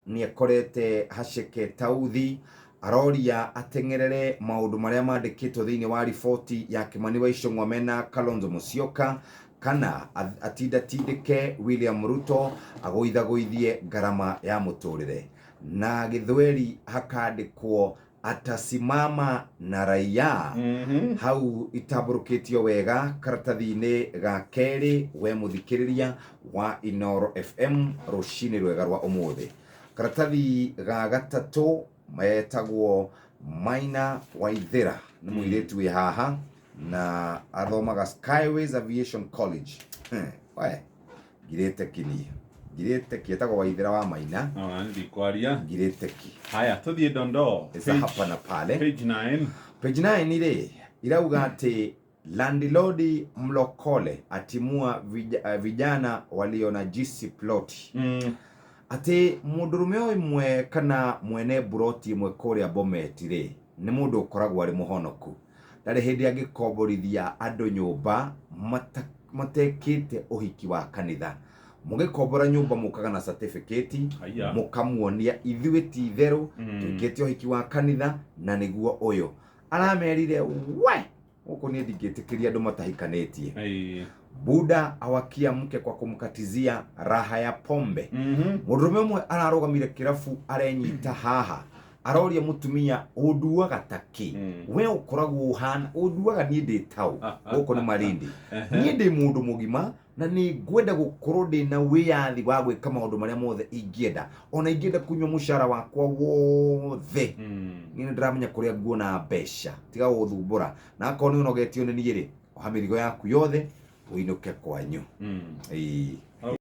Nĩekorete Haceke Tauthi aroria ateng'erere maũndũ marĩa mandĩkĩtwo thĩinĩ wa riboti ya Kimani wa Ichung'wa mena Kalonzo Musyoka kana atindatindĩke William Ruto agũithagũithie ngarama ya mũtũrĩre. Na gĩthweri hakandĩkwo atasimama na raia. Hau itambũrũkĩtio wega karatathi-inĩ ga kerĩ we mũthikĩrĩria wa Inoro FM rũcinĩ rwega rwa ũmũthĩ. Karatathi ga gatatũ metagwo Maina Waithĩra, nĩ mũirĩtu wĩ haha na athomaga Skyways Aviation College. We ngirĩte kini ngirĩte ki etagwo Waithĩra wa Maina. Ona ndikwaria. Ngirĩte ki. Haya, tũthiĩ dondoo. Za hapa na pale. Page 9. Page 9 rĩ irauga atĩ landilodi mlokole atimua vijana walionajisi ploti. Atĩ mũndũrũme ũmwe kana mwene mburoti ĩmwe kũrĩa Bomet rĩ nĩ mũndũ ũkoragwo arĩ mũhonoku, ndarĩ hĩndĩ angĩkomborithia andũ nyũmba matekĩte ũhiki wa kanitha. Mũgĩkombora nyũmba mũkaga na certificate. Haiya. Mũkamuonia ithuĩ ti itherũ twĩkĩte ũhiki wa kanitha na nĩguo ũyũ aramerire we gũkũ niĩ ndingĩtĩkĩria andũ matahikanĩtie. Buda awakia mke kwa kumkatizia raha ya pombe. Mũndũrũme ũmwe ararũgamire kĩrabu arenyita haha aroria mũtumia ũnduaga takĩ? We ũkoragwo ũhana ũnduaga niĩ ndĩ taũ gũkũ nĩ Malindi, niĩ ndĩ mũndũ mũgima na nĩ ngwenda gũkorwo ndĩ na wĩyathi wa gwĩka maũndũ marĩa mothe ingĩenda, ona ingĩenda kunyua mũcara wakwa wothe. Niĩ nĩ ndĩramenya kũrĩa nguona mbeca, tiga gũthumbũra, na akorwo nĩ ũnogetio nĩ niĩ rĩ, oha mĩrigo yaku yothe ũinũke kwanyu. Ĩĩ.